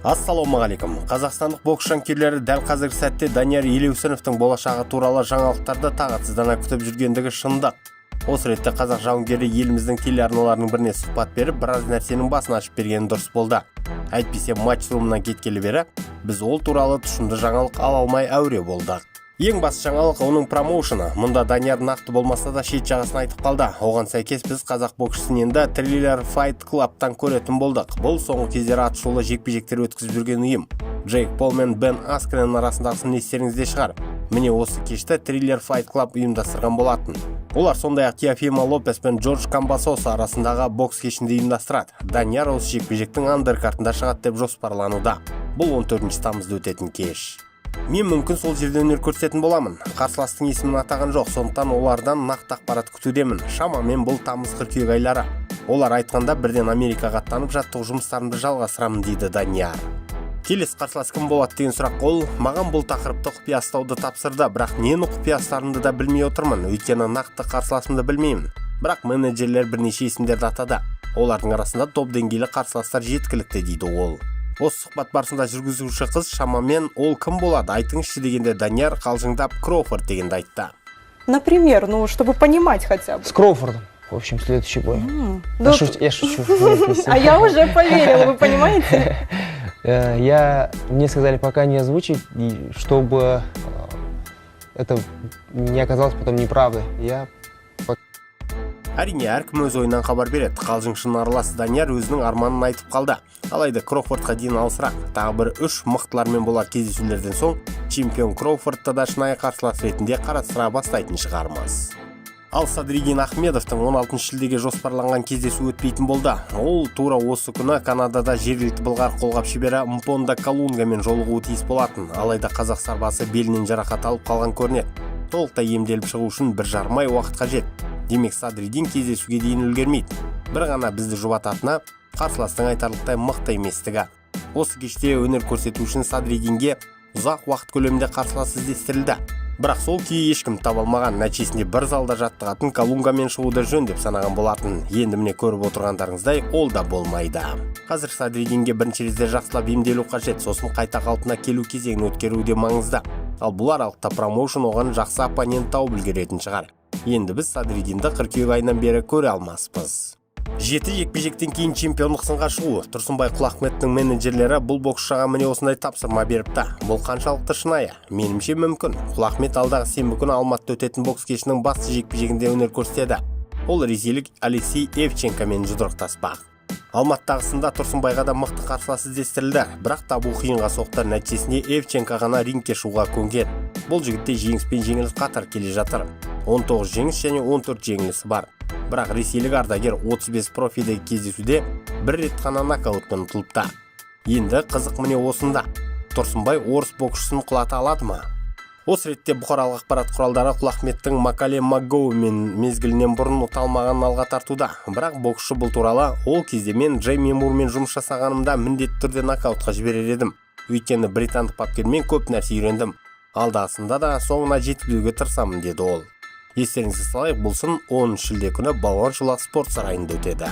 Ассалаумағалейкум! Қазақстандық бокс жанкүйерлері дәл қазіргі сәтте Данияр Елеусіновтің болашағы туралы жаңалықтарды тағатсыздана күтіп жүргендігі шындық. Осы ретте қазақ жауынгері еліміздің телеарналарының біріне сұхбат беріп, біраз нәрсенің басын ашып бергені дұрыс болды. Әйтпесе Матчрумнан кеткелі бері біз ол туралы тұшымды жаңалық ала алмай әуре болдық. Ең басты жаңалық – оның промоушені. Мұнда Данияр нақты болмаса да, шет жағасын айтып қалды. Оған сәйкес біз қазақ боксшысын енді Триллер Файт Клабтан көретін болдық. Бұл соңғы кездері атышулы жекпе-жектер өткізіп жүрген ұйым. Джейк Пол мен Бен Аскрен арасындағысын естеріңізде шығар. Міне, осы кешті Триллер Файт Клаб ұйымдастырған болатын. Олар сондай-ақ Теофимо Лопес пен Джордж Камбасос арасындағы бокс кешін де ұйымдастырады. Данияр осы жекпе-жектің андеркартында шығады деп жоспарлануда. Бұл 14 тамызда өтетін кеш. Мен мүмкін сол жерде өнер көрсететін боламын. Қарсыластың есімін атаған жоқ, сондықтан олардан нақты ақпарат күтудемін. Шамамен бұл тамыз, қыркүйек айлары. Олар айтқанда, бірден Америкаға аттанып, жаттығу жұмыстарымды жалғастырамын, дейді Данияр. Келесі қарсылас кім болады деген сұраққа ол маған бұл тақырыпты құпия ұстауды тапсырды. Бірақ нені құпия ұстарымды да білмей отырмын, өйткені нақты қарсыласымды білмеймін. Бірақ менеджерлер бірнеше есімдерді атады. Олардың арасында топ деңгейлі қарсыластар жеткілікті, дейді ол. Осы сұхбат барысында жүргізуші қыз шамамен ол кім болады, айтыңызшы дегенде, Данияр қалжыңдап «Кроуфорд» дегенді айтты. Например, ну, чтобы понимать хотя бы. С Кроуфордом. В общем, следующий бой. Я Ну, я шучу. Нет, не с ним. А я уже поверила, вы понимаете? Мне сказали пока не озвучить, и чтобы это не оказалось потом неправдой. Я Әрине, әркім өз ойынан хабар береді. Қалжың аралас Данияр өзінің арманын айтып қалды. Алайда Кроуфордқа дейін алысырақ. Тағы бір үш мықтылармен болар кездесулерден соң чемпион Кроуфордты да шынайы қарсылас ретінде қарастыра бастайтын шығармыз. Ал Садриддин Ахмедовтың 16 шілдеге жоспарланған кездесуі өтпейтін болды. Ол тура осы күні Канадада жергілікті былғары қолғап шебері Мпонда Калунгамен жолығуы тиіс болатын. Алайда қазақ сарбазы белінен жарақат алып қалған көрінеді. Толықтай емделіп шығу үшін 1,5 ай уақыт қажет. Демек, Садриддин кездесуге дейін үлгермейді. Бір ғана бізді жұбататыны – қарсыластың айтарлықтай мықты еместігі. Осы кеште өнер көрсету үшін Садриддинге ұзақ уақыт көлемінде қарсылас іздестірілді, бірақ сол күйі ешкім таба алмаған. Нәтижесінде бір залда жаттығатын Калунгамен шығуды жөн деп санаған болатын. Енді, міне, көріп отырғандарыңыздай, ол да болмайды. Қазір Садриддинге бірінші ретте жақсылап емделу қажет, сосын қайта қалпына келу кезеңін өткеру де маңызды. Ал бұл аралықта промоушен оған жақсы оппонент тауып үлгеретін шығар. Енді біз Садриддинді қыркүйек айынан бері көре алмаспыз. Жеті жекпе-жектен кейін чемпиондық сынға шығу. Тұрсынбай Құлахметтің менеджерлері бұл боксшыға міне осындай тапсырма беріпті. Бұл қаншалықты шынайы? Меніңше, мүмкін. Құлахмет алдағы сенбі күні Алматыда өтетін бокс кешінің басты жекпе-жегінде өнер көрсетеді. Ол ресейлік Алексей Евченкомен жұдырықтаспақ. Алматыдағы сында Тұрсынбайға да мықты қарсылас іздестірілді, бірақ табу қиынға соқты. Нәтижесінде Евченко ғана рингке шығуға көнген. Бұл жігітте жеңіс пен жеңіліс қатар келе жатыр: 19 жеңіс және 14 жеңілісі бар. Бірақ ресейлік ардагер 35 профидегі кездесуде бір рет қана нокаутпен ұтылыпты. Енді қызық міне осында: Тұрсынбай орыс боксшысын құлата алады ма? Осы ретте бұқаралық ақпарат құралдары Құлахметтің Макале Макгоумен мезгілінен бұрын ұта алмағанын алға тартуда. Бірақ боксшы бұл туралы: «Ол кезде мен Джейми Мурмен жұмыс жасағанымда, міндетті түрде нокаутқа жіберер едім, өйткені британдық бапкермен көп нәрсе үйрендім. Алдағысында да соңына жеткізуге тырысамын», – деді ол. Естеріңізге салайық, бұл сын 10 шілде күні Балуан Шолақ спорт сарайында өтеді.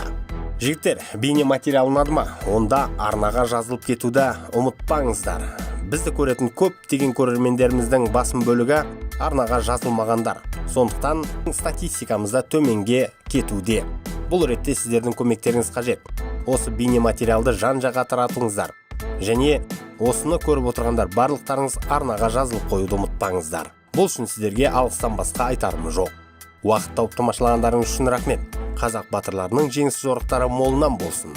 Жігіттер, бейне материал ұнады ма? Онда арнаға жазылып кетуді ұмытпаңыздар. Бізді көретін көптеген көрермендеріміздің басым бөлігі арнаға жазылмағандар, сондықтан статистикамыз да төменге кетуде. Бұл ретте сіздердің көмектеріңіз қажет. Осы бейне материалды жан жаққа таратыңыздар және осыны көріп отырғандар, барлықтарыңыз арнаға жазылып қоюды ұмытпаңыздар. Бұл үшін сіздерге алғыстан басқа айтарым жоқ. Уақыт тауып тамашалағандарыңыз үшін рахмет. Қазақ батырларының жеңіс жорықтары молынан болсын!